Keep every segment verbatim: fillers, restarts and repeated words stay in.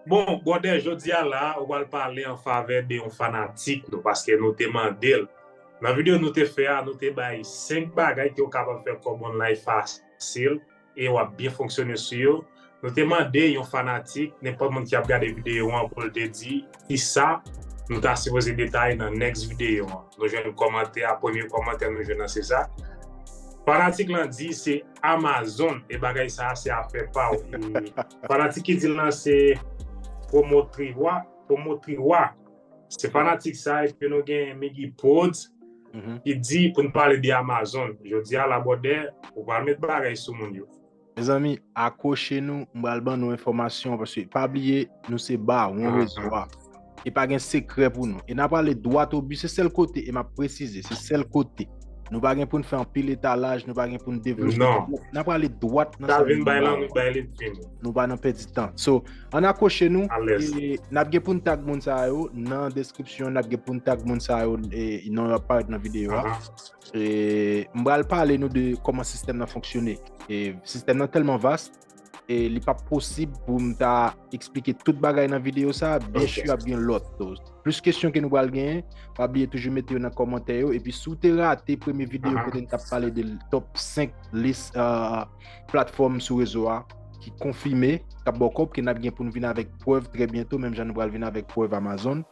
Bon, brother, jodi a la, ou pral pale an favè de yon fanatik nou, paske nou te mande l. Nan videyo nou te fè a, nou te bay senk bagay ke w kapab fè kòb online fasil e w ap byen fonksyone sou yo. Nou te mande yon fanatik, nenpòt moun ki ap gade videyo an, pou l te di kisa nou ta sipoze detaye nan next videyo an. Nou jwenn kòmantè a, premye kòmantè nou jwenn nan se sa. Fanatik lan di se Amazon, e bagay sa a se afè pa w. E fanatik ki di lan se Promotriwa, Promotriwa. Se fanatik sa, epi nou gen Miggy Prodz ki di pou n pale de Amazon. Jodi a la, brother, ou pral met bagay sou moun yo. Mezanmi, akwoche nou, m pral ban nou enfòmasyon, paske pa bliye, nou se bawon rezo a. E pa gen sekrè pou nou. E n a prale dwat o bi, se sèl kote, e m ap presize, se sèl kote. Nou pa gen pou n fè anpil etalaj, nou pa gen pou n devlope. Non. N a prale dwat nan sa nou bay la. Nou pa nan pèdi tan. So, ann akwoche nou. E n ap gen pou n tag moun sa yo nan deskripsyon, n ap gen pou n tag moun sa yo, e non yo ap parèt nan videyo a. E m pral pale nou de kòman sistèm nan fonksyone. E sistèm nan tèlman vas, e li p ap posib pou m ta eksplike tout bagay nan videyo sa, byen si ap gen lòt. Plis kesyon ke nou pral genyen, pa bliye toujou mete yo nan kòmantè yo. Epi si w te rate premye videyo kote n t ap pale de top senk lis, euh, platfòm sou rezo a ki konfime, k ap ba w kòb, ke n ap gen pou n vin avèk prèv trè byento, menm jan nou pral vin avèk prèv Amazon.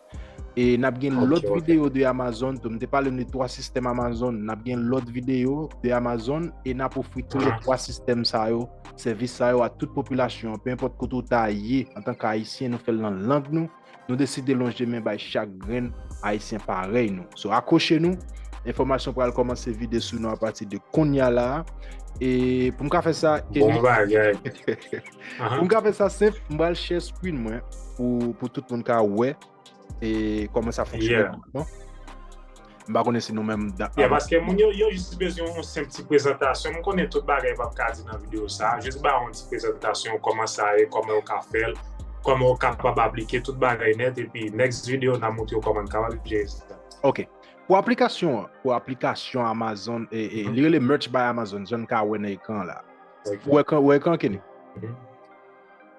E n ap gen lòt videyo de Amazon tou. M te pale nou de twa sistèm Amazon. N ap gen lòt videyo de Amazon e n ap ofri tou lè twa sistèm sa yo, sèvis sa yo a tout popilasyon an, pe enpòt kote w ta ye antanke Ayisyen, nou fè l nan lang nou. Nou deside lonje men bay chak grenn Ayisyen parèy nou. So, akwoche nou, enfòmasyon pral kòmanse vide sou nou apati de kounye a la. E pou m ka fè sa, Kenny, pou m ka fè sa senp, m pral share screen mwen pou, pou tout moun ka wè e kòman sa fonksyone kòman. M pa konnen si nou menm. Yeah, paske moun yo, yo jis bezwen yon senp ti prezantasyon. M konnen tout bagay p ap ka di nan videyo sa. Jis ba yon ti prezantasyon, kòman sa ye, kòman yo ka fè l, kòman yo kapab aplike tout bagay nèt, epi next videyo n a montre yo kòman n kapab jere sa. Ok. Pou aplikasyon an, pou aplikasyon Amazon, e, e, li rele Merch by Amazon, jan n ka wè nan ekran la. Ou wè ekran, ou wè ekran, Kenny?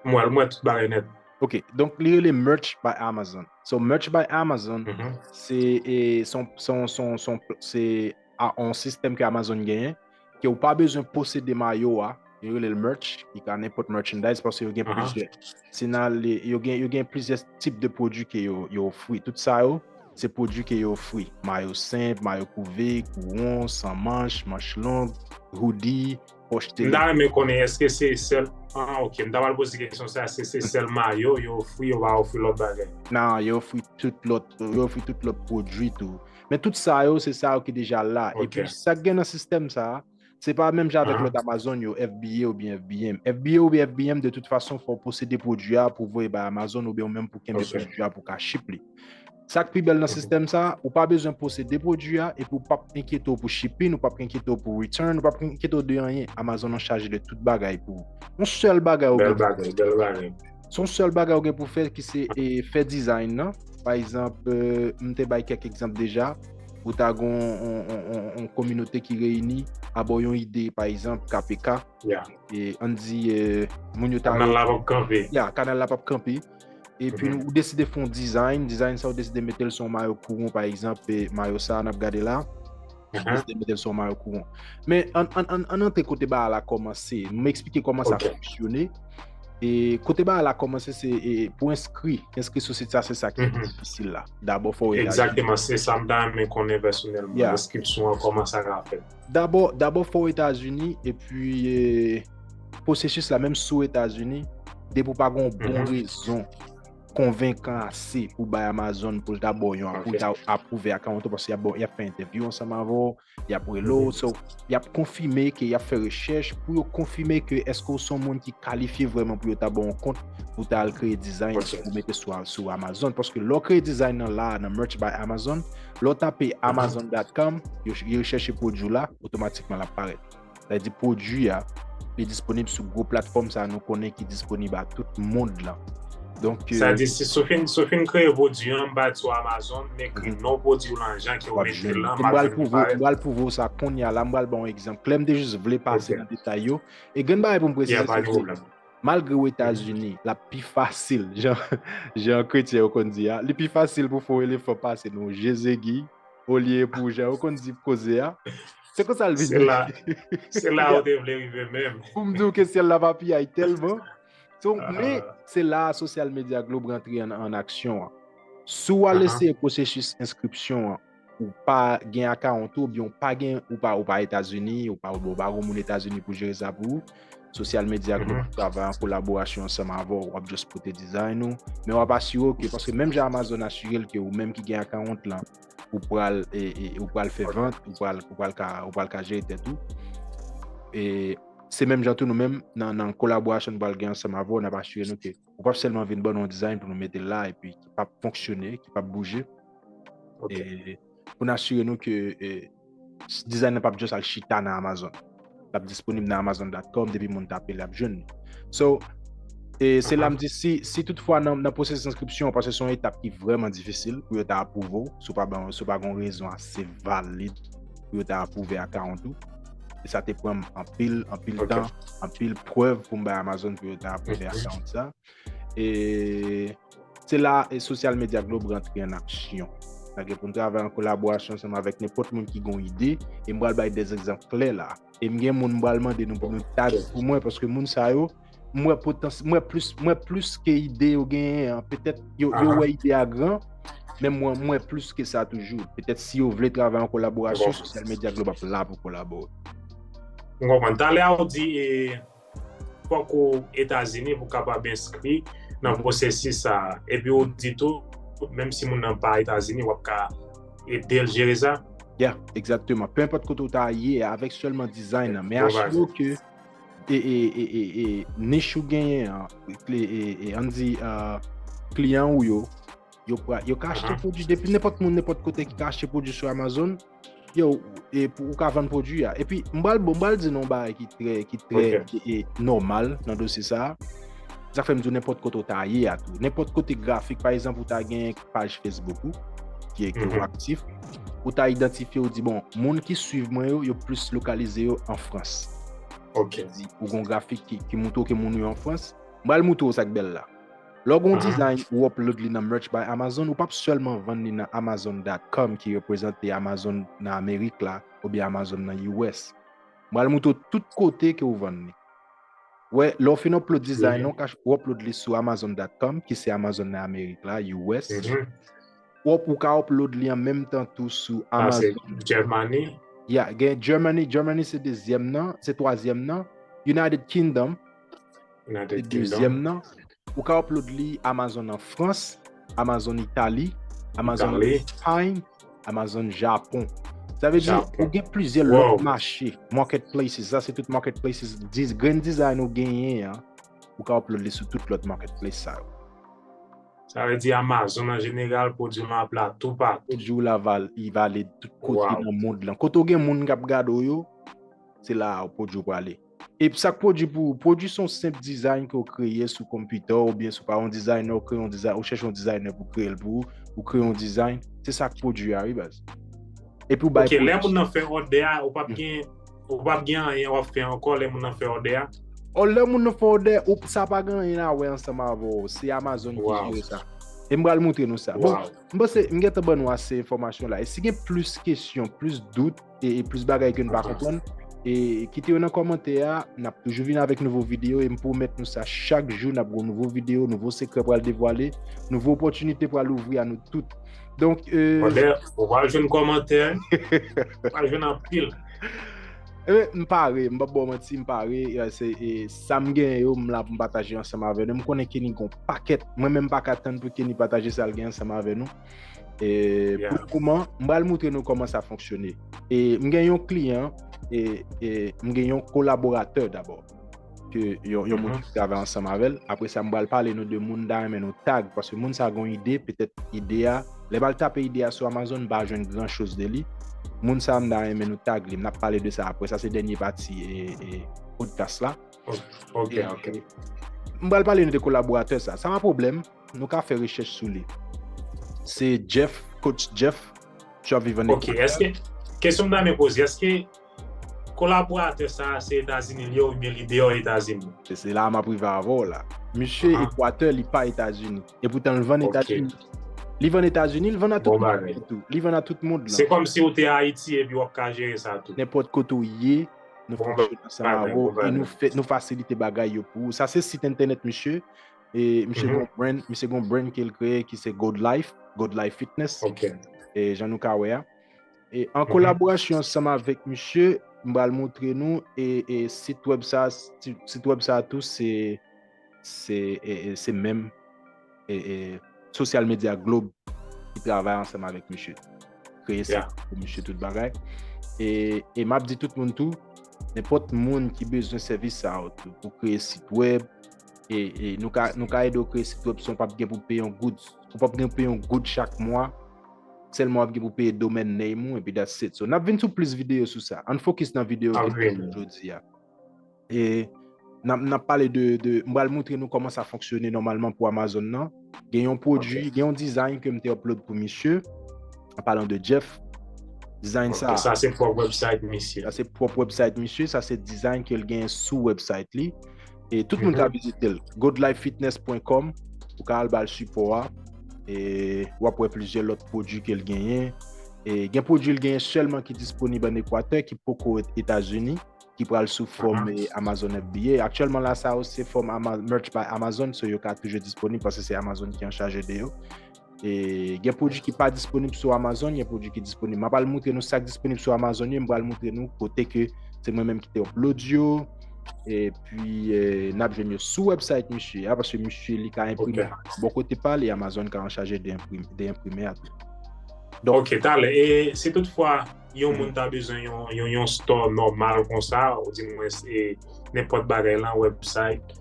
M wè, m wè tout bagay nèt. Ok, donk li rele Merch by Amazon. So, Merch by Amazon, se, e, son, son, son, son, se a, on sistèm ke Amazon genyen, ke ou pa bezwen posede mayo a, yo rele l merch, li ka nenpòt merchandise, paske yo gen plizyè. Si n ale, yo gen, yo gen plizyè tip de pwodui ke yo, yo ofri. Tout sa yo, se pwodui ke yo ofri. Mayo senp, mayo kouve, kouwon, san manch, manch long, hoodie, pòch tele. M ta renmen konnen, èske se sèl, ah, ok, m ta pral poze kesyon sa, èske se sèl mayo yo ofri, yo pa ofri lòt bagay? Non, yo ofri tout lòt, yo ofri tout lòt pwodui tou. Men tout sa yo, se sa yo ki deja la. Epi, sa k gen nan sistèm sa a, se pa menm jan avèk lòt Amazon yo, F B A oubyen F B M. F B A oubyen F B M, de tout fason, fò w posede pwodui a pou voye bay Amazon oubyen ou menm pou kenbe pwodui a pou ka ship li. Sa k pi bèl nan sistèm sa a, ou pa bezwen posede pwodui a epi ou p ap enkyete w pou shipping, ou p ap enkyete w pou return, ou p ap enkyete w de anyen. Amazon an chaje de tout bagay pou ou. Yon sèl bagay ou gen pou fè. Se yon sèl bagay ou gen pou fè ki se, e, fè design nan. Pa egzanp, e, m te bay kèk egzanp deja. Ou ta gen yon, yon, yon, yon, yon kominote ki reyini abò yon ide, pa egzanp, K P K. E, ann di, e, moun yo ta... Kanal la p ap kanpe. Ya, kanal la p ap kanpe. Epi ou deside fè yon design, design sa ou deside mete l sou yon mayo kouwon, pa egzanp, e, mayo sa a n ap gade la. Ou deside mete l sou yon mayo kouwon. Men, ann, ann, ann, ann antre kote bagay la kòmanse. M eksplike kòman sa fonksyone. E kote bagay la kòmanse, se, e, pou enskri, enskri sou sit sa, se sa ki pi difisil la. Dabò, fò w Etazini. Egzakteman, se sa m ta renmen konnen pèsonèlman. Enskripsyon an, kòman sa ka fèt? Dabò, dabò, fò w Etazini, epi, e, pwosesis la, menm si w Etazini, depi w pa gen yon bon rezon konvenkan ase pou bay Amazon, pou l ta ba w yon, pou l ta apwouve akawont ou, paske y ap ba w, y ap fè entèvyou ansanm avè w, y ap rele w, so, y ap konfime ke y ap fè rechèch pou yo konfime ke èske w se yon moun ki kalifye vrèman pou yo ta ba w yon kont pou ta al kreye design pou mete sou, sou Amazon. Paske lè w kreye design nan la, nan Merch by Amazon, lè w tape amazon dot com, yo, yo chèche pwodui w la, otomatikman l ap parèt. Sa vle di pwodui a, li disponib sou gwo platfòm sa a nou konnen ki disponib a tout mond lan. Donk, sa vle di, si, si w fin, si w fin kreye pwodui an, m pa di sou Amazon, m ekri non pwodui w lan, jan ke w mete l lan, m ap vin pare. M pral pwouve w sa kounye a la, m pral ba w yon egzanp klè, m te jis vle pase nan detay yo. E grenn bagay pou m presize, se ke malgre w Etazini, l ap pi fasil, jan, jan kretyen yo konn di a, li pi fasil pou fè yon elefan pase nan yon je zegwi, olye pou jan yo konn di koze a. Se konsa l vin. Se la, se la ou te vle rive menm. Pou m di w ke syèl la pa piyay tèlman. So, men, se la social media globe rantre an, an aksyon an. Si w al eseye pwosesis enskripsyon an, ou pa gen akawont ou, oubyen ou pa gen, ou pa, ou pa Etazini, ou pa, ou pa gon moun Etazini pou jere sa pou ou, social media globe ap travay an kolaborasyon ansanm avè w, w ap just pote design ou, men w ap asire w ke, paske menm jan Amazon asire l ke ou menm ki gen akawont lan, ou pral, e, e, ou pral fè vant, ou pral, ou pral ka, ou pral ka jere tèt ou. E se menm jan tou nou menm, nan, nan kolaborasyon nou pral gen ansanm avè w, n ap asire nou ke ou p ap sèlman vin ban nou yon design pou nou mete l la, epi ki p ap fonksyone, ki p ap bouje. E pou n asire nou ke, e, s- design nan p ap just al chita nan Amazon. L ap disponib nan amazon dot com, depi moun tape l ap jwenn li. So, e se la m di, si, si toutfwa nan, nan pwosesis enskripsyon, paske se yon etap ki vrèman difisil pou yo ta apwouve w, si w pa ban, si w pa gen yon rezon ase valid pou yo ta apwouve akawont ou. E sa te pran m anpil, anpil tan, anpil prèv pou m bay Amazon pou yo ta apwouve akawont sa. E se la, e social media globe rantre an aksyon. Sa gen pou n travay an kolaborasyon ansanm avèk nenpòt moun ki gen yon ide, e m pral bay de egzanp klè la. E m gen moun m pral mande nou pou nou tag pou mwen, paske moun sa yo, m wè potans-, m wè plis, m wè plis ke ide yo genyen an. Petèt yo, yo wè ide a gran, men m wè, m wè plis ke sa toujou. Petèt si yo vle travay an kolaborasyon, social media globe ap la pou kolabore. M konprann. Talè a ou di, e, fòk ou Etazini pou kapab enskri nan pwosesis sa a. Epi ou di tou, menm si moun nan pa Etazini, w ap ka ede l jere sa? Yeah, egzakteman. Pe enpòt kote ou ta ye, avèk sèlman design nan. Men asire w ke e, e, e, e, e, nich ou genyen an, e, e, e, ann di, uh, kliyan ou yo, yo, pra- yo ka achte pwodui depi nenpòt moun, nenpòt kote ki ka achte pwodui sou Amazon. Yo, e pou ou ka vann pwodui a. Epi, m pral, bon, m pral di nou yon bagay ki trè, ki trè, e, e, nòmal nan dosye sa a. Sa k fè m di w nenpòt kote ou ta ye a tou. Nenpòt kote grafik, pa egzanp, ou ta gen paj Facebook ou, ki, ke ou aktif, ou ta idantifye, ou di, bon, moun ki swiv mwen yo, yo plis lokalize yo an Frans. Di, ou gon grafik ki, ki montre w ke moun ou yo an Frans. M pral montre w sa k bèl la. Lè w gon design, ou upload li nan Merch by Amazon, ou p ap sèlman vann li nan amazon dot com ki reprezante Amazon nan Amerik la, oubyen Amazon nan U S. M pral montre w tout kote ke ou vann li. Wè, lè w fin upload design, ou ka, ou upload li sou amazon dot com, ki se Amazon nan Amerik la, U S. Ou, ou ka upload li an menm tan tou sou Amazon. Germany? Yeah, gen Germany, Germany se dezyèm nan, se twazyèm nan. United Kingdom, se dezyèm nan. Ou ka upload li Amazon an Frans, Amazon Itali, Amazon Espay, Amazon Japon. Sa vle di, ou gen plizyè lòt mache, marketplaces. Sa se tout marketplaces. Dis- grenn design ou genyen an, ou ka upload li sou tout lòt marketplace sa yo. Sa vle di Amazon an jeneral, pwodui w ap la toupatou. Pwodui w la val- li valid tout kote nan mond lan. Kote w gen moun k ap gade w yo, se la pwodui w prale. E sa k pwodui pou ou, pwodui se yon senp design ke w kreye sou konpitè w, oubyen si w pa yon designer, ou kreye yon design, ou chèche yon designer pou kreye l pou ou, ou kreye yon design, se sa k pwodui a, wi, baz. Epi ou bay pwodui. Ok, lè moun nan fè òdè a, ou p ap gen, ou p ap gen anyen w ap fè ankò lè moun nan fè òdè a? O, lè moun nan fè òdè, ou, sa pa gen anyen a wè ansanm avè w, se Amazon ki jere sa. E m pral montre nou sa. Bon, m panse m gentan ban nou ase enfòmasyon la. E si gen plis kesyon, plis dout, e, e plis bagay ke n pa konprann, e kite yo nan kòmantè a, n ap toujou vin avèk nouvo videyo, e m pwomèt nou sa, chak jou n ap gen nouvo videyo, nouvo sekrè pral devwale, nouvo opòtinite pral ouvri a nou tout. Donk, e, ou pral jwenn kòmantè, ou pral jwenn anpil. Ebyen, m pare, m p ap ba w manti, m pare, e, se, e, sa m genyen yo, m la pou m pataje ansanm avè nou. M konnen Kenny gon pakèt, mwen menm m pa ka tann pou Kenny pataje sa l gen ansanm avè nou. E pou le moman, m pral montre nou kòman sa fonksyone. E m gen yon kliyan, e, e m gen yon kolaboratè dabò. Ke yon, yon moun ki travay ansanm avè l. Apre sa, m pral pale nou de moun m ta renmen nou tag, paske moun sa gon ide, petèt ide a, lè m al tape ide a sou Amazon, m pa jwenn gran choz de li. Moun sa, m ta renmen nou tag li. M ap pale de sa apre. Sa se dènye pati, e, e, podcast la. Ok, ok. M pral pale nou de kolaboratè sa. Sa pa pwoblèm. Nou ka fè rechèch sou li. Se Jeff, Coach Jeff, ki ap viv an Ekwatè. Ok, èske, kesyon m ta renmen poze, èske Kolaboratè sa a se Etazini li ye oubyen li deyò Etazini? E se la m ap rive avè w la. Misye Ekwatè, li pa Etazini. E poutan l vann Etazini. Li vann Etazini, li vann a tout moun tou. Li vann a tout mond lan. Se kòmsi ou te Ayiti epi w ap ka jere sa tou. Nenpòt kote w ye, nou fonksyone ansanm avè w e nou fasilite bagay yo pou ou. Sa se sit entènèt misye. E misye gon brand, misye gon brand ke l kreye ki se Gold Life, Gold Life Fitness. E jan nou ka wè a. E an kolaborasyon ansanm avèk misye, m pral montre nou e, e sit wèb sa, sit wèb sa tou se se e, e, se menm e, e, Social Media Globe ki travay ansanm avèk misye. Kreye sit pou misye tout bagay. E, e m ap di tout moun tou, nenpòt moun ki bezwen sèvis sa yo tou, pou kreye sit wèb, e, e nou ka, nou ka ede w kreye sit wèb san w p ap gen pou peye yon goud, ou p ap gen pou peye yon goud chak mwa. Sèlman w ap gen pou peye domain name ou epi that's it. So n ap vin sou plis videyo sou sa. Ann fokis nan videyo ki jodi a. E n ap, n ap pale de, de m pral montre nou kòman sa fonksyone nòmalman pou Amazon nan. Gen yon pwodui, gen yon design ke m te upload pou misye. An palan de Jeff, design sa. Sa se pwòp website misye. Sa se pwòp website misye, sa se design ke l gen sou website li. E tout moun ka vizite l. Gold Life Fitness point com, ou ka al ba l sipò a. E w ap wè plizyè lòt pwodui ke l genyen. E gen pwodui l genyen sèlman ki disponib an Ekwatè, ki poko Etazini, ki pral sou fòm e, Amazon F B A. Aktyèlman la sa yo se fòm Ama- Merch by Amazon, so yo ka toujou disponib paske se Amazon ki an chaje de yo. E gen pwodui ki pa disponib sou Amazon, gen pwodui ki disponib. M ap al montre nou sa k disponib sou Amazon yo, m pral montre nou kote ke se mwen menm ki te upload yo. Epi e, n ap jwenn yo sou website misye a, paske misye li ka enprime bò kote pa li, Amazon ka an chaje de enprime, de enprime a tou. Donk, ok, talè. E si toutfwa yon moun ta bezwen yon, yon, yon store nòmal konsa, ou di mwen se nenpòt bagay lan, website,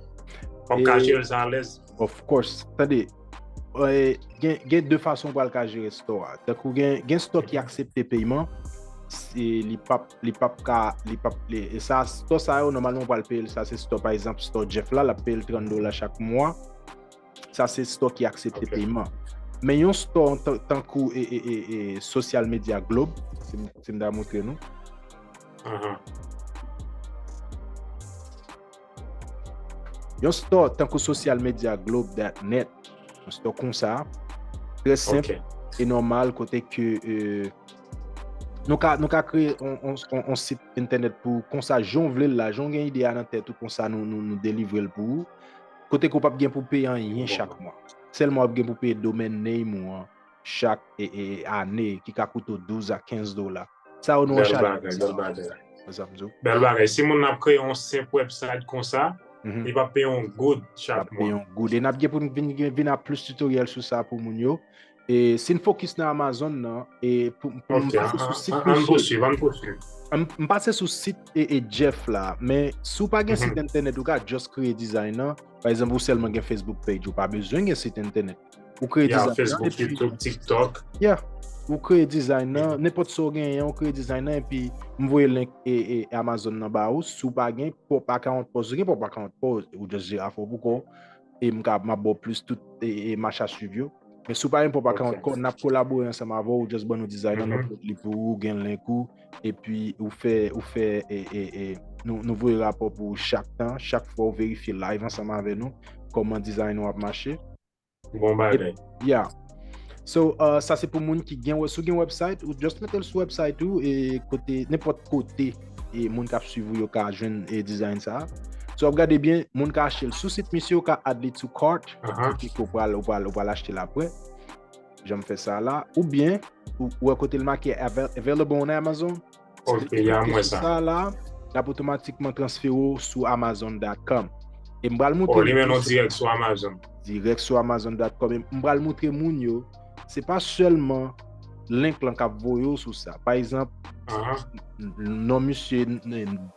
w ap ka jere l sa alèz? Of course. Tande, e, gen, gen de fason w pral ka jere store a. Tankou gen, gen store ki aksepte peyman, si li p ap, li p ap ka, li p ap, li, e sa, store sa yo, nòmalman w pral peye l, sa se store, pa egzanp, store Jeff la, l ap peye l trant dola chak mwa. Sa se store ki aksepte peyman. Men yon store tan- tankou e, e, e, e, Social Media Globe, si m, si m ta montre nou. Yon store tankou social media globe dot net. Yon store konsa, trè senp e nòmal kote ke e, nou ka, nou ka kreye on, on, on, on sit entènèt pou konsa, jan w vle l la, jan w gen ide a nan tèt ou konsa, nou, nou, nou delivre l pou ou. Kote ke w p ap gen pou peye anyen chak mwa. Sèlman w ap gen pou peye domain name ou an chak e, e, ane, ki ka koute w douz a kenz dola. Sa yo nou an chaje. Bèl bagay. Si moun nan ap kreye yon senp website konsa, li p ap peye yon goud chak mwa. Li p ap peye yon goud. E n ap gen pou n vin, vin a plis tutorial sou sa pou moun yo. E si n fokis nan Amazon nan, e pou, pou m pase sou sit misye. M pase sou sit e, e Jeff la, men si w pa gen sit entènèt, ou ka just kreye design nan. Pa egzanp, ou sèlman gen Facebook page, ou pa bezwen gen sit entènèt. Ou kreye design nan, epi, yeah, ou kreye design nan, nenpòt sa w genyen, ou kreye design nan, epi m voye link e, e Amazon nan ba ou. Si w pa gen pwòp account pa w, si w gen pwòp account pa w, ou just jere afè w pou kò w. E m ka, m ap ba w plis tout e, e mach a swiv yo. Men si w pa gen pwòp account pa w, n ap kolabore ansanm avè w, ou just ban nou design nan, nou upload li pou ou, gen link ou, epi ou fè, ou fè e, e, e, nou, nou voye rapò pou ou chak tan, chak fwa ou verifye live ansanm avè nou, kòman design ou ap mache. Bon bagay. Yeah. So, uh, sa se pou moun ki gen, si w gen website, ou just mete l sou website ou, e kote, nenpòt kote, e moun k ap swiv ou yo ka jwenn e design sa. So, w ap gade byen, moun ka achte l sou sit misye, ou ka add li to cart, epi ou pral, ou pral, ou pral achte l apre. Jan m fè sa la. Oubyen, ou, ou wè kote l make avail- available on Amazon, Ok, ya, m wè sa. Sa la, l ap otomatikman transfere w sou amazon dot com. E m pral montre nou. Li mennen w dirèk sou Amazon. Dirèk sou amazon dot com. E m pral montre moun yo, se pa sèlman link lan k ap voye w sou sa. Pa egzanp, non misye,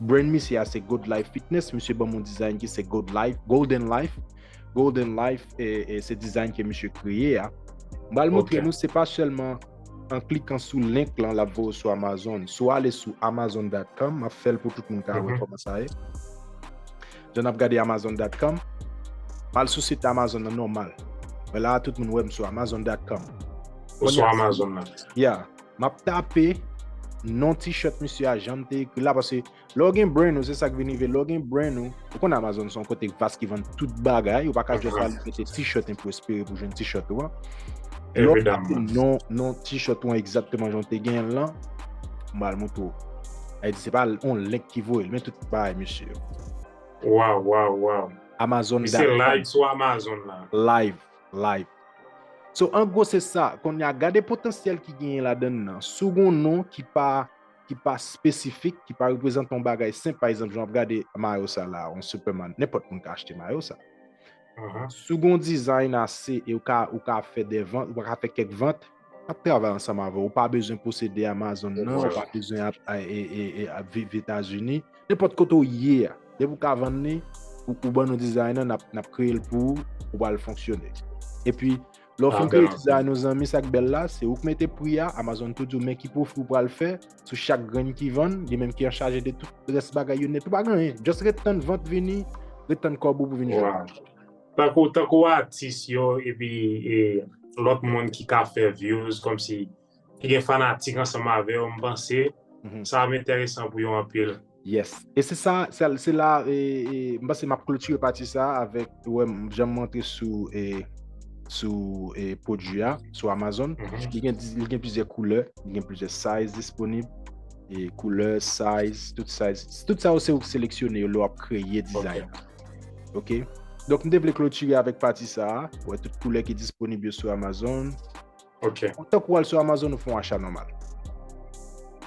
brand misye a se Gold Life Fitness, misye ban m yon design ki se Gold Life, Golden Life. Golden Life, e, e se design ke misye kreye a. M pral montre nou, se pa sèlman an klikan sou link lan, l ap voye w sou Amazon. Si w ale sou amazon dot com, m ap fè l pou tout moun ka wè kòman sa ye. Jan n ap gade amazon dot com, m al sou sit Amazon nan nòmal. Men la a, tout moun wè m sou amazon dot com. Ou sou Amazon nan. Yeah. M ap tape non t-shirt misye a, jan m te ekri la, paske lè w gen brand ou, se sa k vin rive, lè w gen brand ou, ou konn Amazon se yon kote vas ki vann tout bagay, ou pa ka just al mete t-shirt pou espere pou jwenn t-shirt ou an. Lè w mete non, non t-shirt ou an egzakteman jan w te genyen l lan, m pral montre w. Sa vle di se pa yon link ki voye l, men tout bagay misye yo. Waw, waw, waw. Amazon. Misye live sou Amazon la. Live, live. So, an gwo, se sa. Kounye a, gade potansyèl ki genyen ladan l nan. Si w gen yon non ki pa, ki pa espesifik, ki pa reprezante yon bagay senp, pa egzanp, jan w ap gade mayo sa la, yon Superman, nenpòt moun ka achte mayo sa. Si w gen yon design ase e ou ka, ou ka fè de vant, ou ka fè kèk vant, n ap travay ansanm avè w. Ou pa bezwen posede Amazon nan, ou pa bezwen ap, e, e, e, ap viv Etazini. Nenpòt kote w ye a, depi w ka vann li, ou, ou ban nou design nan, n ap, n ap kreye l pou ou, ou pral fonksyone. Epi, lè w fin kreye design ou, zanmi, sa k bèl la, se ou k mete pri a, Amazon tou di w men ki pwofi ou pral fè sou chak grenn ki vann, li menm ki anchaje de tout rès bagay yo nèt. Ou pa gen anyen, just ret tann vant vini, ret tann kòb ou pou vin jwenn. Tankou, tankou atis yo, epi e, lòt moun ki ka fè views, kòmsi ki gen fanatik ansanm avè w, m panse sa ap enteresan pou yo anpil. Yes. E se sa, se, se la, e, e, m panse m ap klotire pati sa avèk, ou wè, jan m rantre sou, e, sou, e, pwodui a, sou Amazon. Li gen, li gen plizyè koulè, li gen plizyè size disponib, e koulè, size, tout size, tout sa yo se ou k seleksyone yo lè w ap kreye design. Ok? Donk, m te vle klotire avèk pati sa a, ou wè tout koulè ki disponib yo sou Amazon. Ok. Tankou w al sou Amazon, ou fè yon acha nòmal.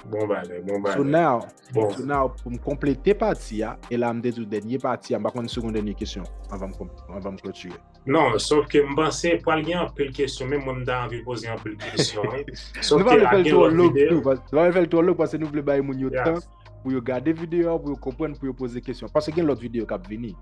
Bon bagay, bon bagay. So now, so now, pou m konplete pati a, e la m te di w dènye pati a, m pa konn si w gen dènye kesyon anvan m, anvan m klotire. Non, sòf ke m panse pral gen anpil kesyon, menm mwen m ta anvi poze anpil kesyon, wi. Nou pa vle fè l twò long tou, nou pa vle fè l twò long paske nou vle bay moun yo tan pou yo gade videyo a, pou yo konprann, pou yo poze kesyon. Paske gen lòt videyo k ap vini.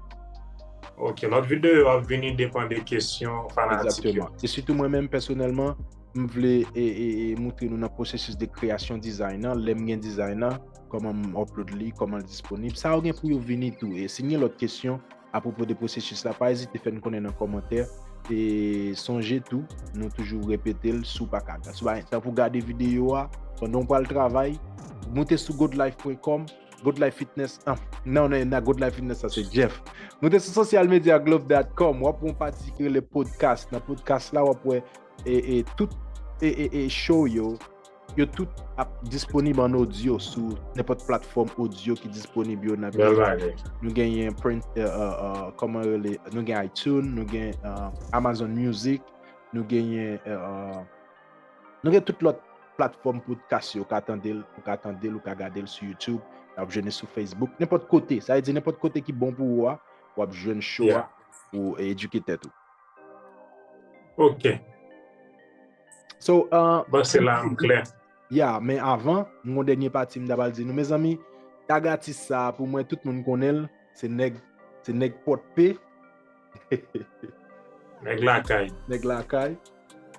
Ok, lòt videyo ap vini depann de kesyon fanatik yo. Egzakteman. E sitou mwen menm pèsonèlman, m vle e, e, e, moutre nou nan pwosesis de kreyasyon design nan, lè m gen design nan, kòman m upload li, kòman l disponib. Sa yo gen pou yo vini tou. E si n gen lòt kesyon apwopo de pwosesis la, pa ezite fè n konnen nan kòmantè. E sonje tou, nou toujou repete l, si w pa ka, si w pa gen tan pou gade videyo a, pandan w pral travay, moute sou goodlife pwen kòm, Goodlife Fitness, ah, non, non, nan Goodlife Fitness, sa se Jeff. Moute sou sosyal medya globe dot com, w ap wè yon pati ki rele podcast. Nan podcast la, w ap wè e, e, tout e, e, e, show yo, yo tout ap disponib an odyo sou nenpòt platfòm odyo ki disponib yo nan peyi. Nou genyen print, e, e, e, kòman rele, nou gen iTunes, nou gen, e, Amazon Music, nou genyen, e, e, nou gen tout lòt platfòm podcast yo, ou ka tande l, ou ka tande l, ou ka gade l sou YouTube, w ap jwenn li sou Facebook, nenpòt kote. Sa vle di nenpòt kote ki bon pou ou a, w ap jwenn show a pou edike tèt ou. Ok. So, uh, bon, se la m klè. Ya, men avan, m gon dènye pati m ta pral di nou, mezanmi, tag atis sa a, pou mwen, tout moun konnen l, se nèg, se nèg pòt pe. Nèg lakay. Nèg lakay.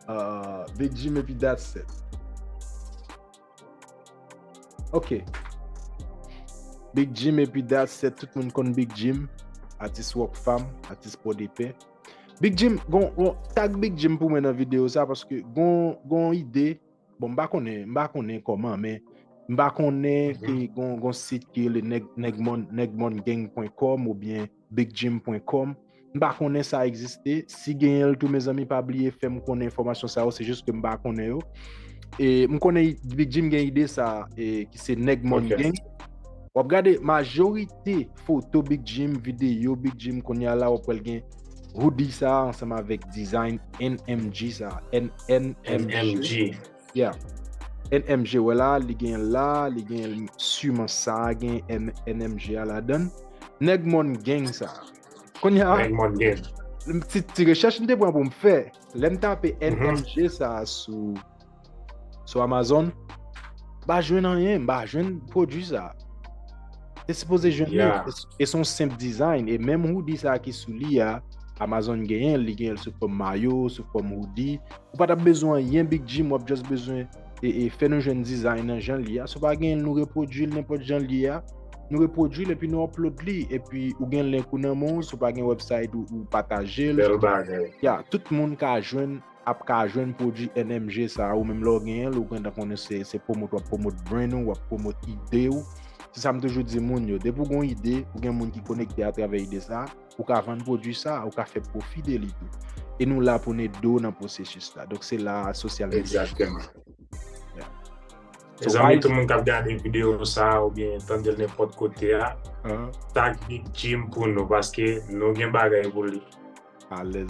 Uh, Big Jim epi Datset. Ok. Big Jim epi Datset, tout moun konn Big Jim. Atis Rockfam, atis Pòdepè. Big Jim, gon, gon, tag Big Jim pou mwen nan videyo sa, paske gon, gon ide, bon, m pa konnen, m pa konnen kòman, men m pa konnen ke gon, gon sit ki rele nèg, nèg mon, nèg mon gang pwen kòm oubyen Big Jim pwen kòm. M pa konnen sa egziste. Si genyen l tou, mezanmi, pa bliye fè m konnen enfòmasyon sa yo. Se jis ke m pa konnen yo. E m konnen Big Jim gen ide sa, e, ki se Nèg Mòn Gang. W ap gade majorite foto Big Jim, videyo Big Jim, kounye a la, w ap wè l gen hoodie sa ansanm avèk design N M G sa. N M G. Yeah. N M G, wè la, li gen la, li gen siman sa, gen N M G a ladan. Nèg Mòn Gang sa. Kounye a, Nèg Mòn Gang. Ti, ti rechèch m te pran pou m fè. Lè m tape N M G sa sou, sou Amazon, m pa jwenn anyen, m pa jwenn pwodui sa. Te sipoze jwenn li. E se yon senp design. E menm hoodie sa ki sou li a, Amazon genyen, li genyen l sou fòm mayo, sou fòm hoodie. Ou pa t ap bezwen anyen Big Jim, w ap just bezwen e, e, fè nou jwenn design nan jan l ye a. Si w pa genyen l, nou repwodui l nenpòt jan l ye a. Nou repwodui l epi nou upload li. Epi ou gen link ou nan men w, si w pa gen website ou, ou pataje l. Bèl bagay. Ya, tout moun ka jwenn ap ka jwenn pwodui N M G sa a, ou menm lè w genyen l, ou gentan konnen se, se pwomot, w ap pwomot brand ou, w ap pwomot ide w. Se sa m toujou di moun yo, depi w gen yon ide, ou gen moun ki konekte atravè ide sa a, ou ka vann pwodui sa a, ou ka fè pwofi de li tou. E nou la pou n ede w nan pwosesis la. Donk se la sosyal medya. Exactement. Yeah. So, mezanmi, tout moun k ap gade videyo sa oubyen tande l nenpòt kote a, tag Big Jim pou nou, paske nou gen bagay pou li. Alèz.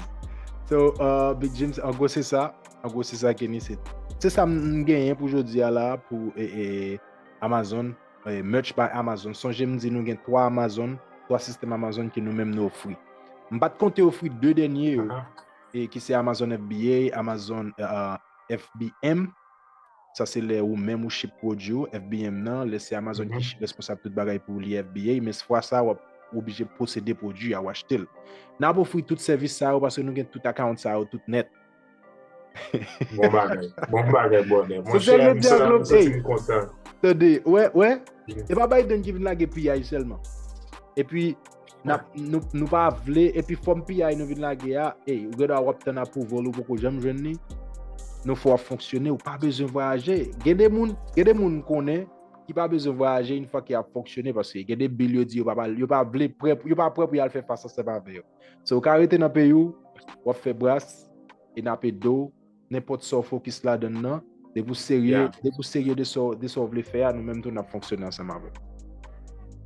So, uh, Big Jim, an gwo se sa. An gwo se sa, Kenny. Se, se sa m genyen pou jodi a la, pou e, e, Amazon, e, Merch by Amazon. Sonje m di nou gen twa Amazon, twa sistèm Amazon ke nou menm nou ofri. M pa t konte ofri de dènye yo, e, ki se Amazon F B A, Amazon uh, F B M. Sa se lè ou menm ou ship pwodui w, F B M nan, lè se Amazon ki responsab tout bagay pou li F B A, men fwa sa w ap oblije posede pwodui a, w achte l. N ap ofri tout sèvis sa yo paske nou gen tout account sa yo tout nèt. Bon bagay. Bon bagay, brother. Monchè, m santi m kontan. Tande, wè, wè. E pa Biden ki vin lage piyay sèlman. Epi, n ap, nou, nou pa vle, epi fòm piyay nou vin lage a, ey, ou gen dwa w ap tann approval ou poko janm jwenn li. Nou fè w ap fonksyone, ou pa bezwen vwayaje. Gen de moun, gen de moun m konnen ki pa bezwen vwayaje yon fwa ke y ap fonksyone, paske gen de bil yo di yo pa, yo pa vle prè, yo pa prè pou y al fè fas ansanm avè yo. So, ou ka rete nan peyi w, w ap fè bras, e n ap ede w, nenpòt sa w fokis ladan l nan, depi w serye, depi w serye de sa, de sa w vle fè a, nou menm tou n ap fonksyone ansanm avè w.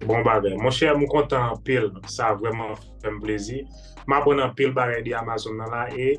Bon bagay. Monchè, m kontan anpil. Sa vrèman fè m plezi. M aprann anpil bagay de Amazon nan la e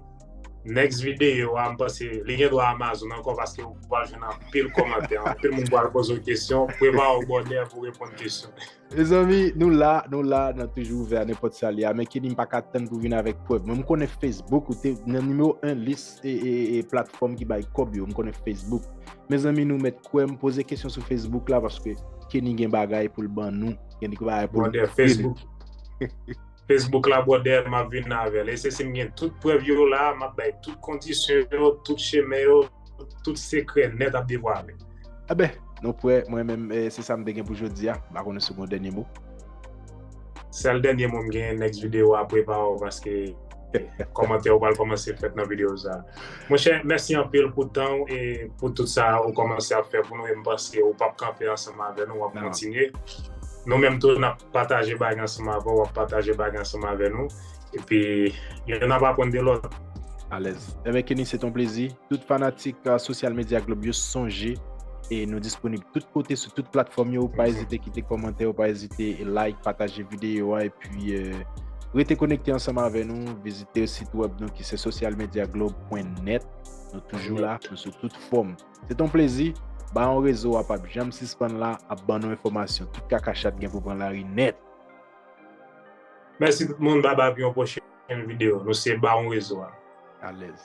next videyo a, m panse li gen dwa Amazon ankò paske ou pral jwenn anpil kòmantè. Anpil moun pral poze w kesyon. Prepare w brother pou reponn kesyon. Mezanmi, nou la, nou la, n ap toujou ouvè a nenpòt sa li a. Men Kenny, m pa ka tann pou vin avèk prèv. Mwen, m konnen Facebook, ou te nan nimewo en lis e, e, e platfòm ki bay kòb yo. M konnen Facebook. Mezanmi, nou mèt kwè m, poze kesyon sou Facebook la, paske Kenny gen bagay pou l ban nou. Gen bagay pou l. Brother, Facebook. Facebook la, brother, m ap vin avè l. E se si m gen tout prèv yo la, m ap bay tout kondisyon yo, tout chemen yo, tout sekrè nèt ap devwale. Enben, nou prè, mwen menm, eh, se sa m te gen pou jodi a. M pa konnen si w gen yon dènye mo. Sèl dènye mo m gen, next videyo a, prepare w paske kòmantè yo pral kòmanse fèt nan videyo sa. Monchè, mèsi anpil pou tan w e pou tout sa ou kòmanse ap fè pou nou e m panse ou p ap kanpe ansanm avè nou, w ap kontinye. Nou menm tou, n ap pataje bagay ansanm avè w, w ap pataje bagay ansanm avè nou. Epi, yonn ap aprann de lòt. Alèz. Enben, Kenny, se ton plezi. Tout fanatik uh, Social Media Globe yo sonje e nou disponib tout kote sou tout platfòm yo. Pa ezite kite kòmantè, pa ezite like, pataje videyo a epi uh, rete konekte ansanm avè nou. Vizite sit wèb nou ki se social media globe point net. Nou toujou la, nou sou tout fòm. Se ton plezi. Bawon Rezo a p ap janm sispann la ap ban nou enfòmasyon. Tout kaka chat gen pou pran lari nèt. Mèsi tout moun, babay pou yon pwochèn videyo. Nou se Bawon Rezo a. Alèz.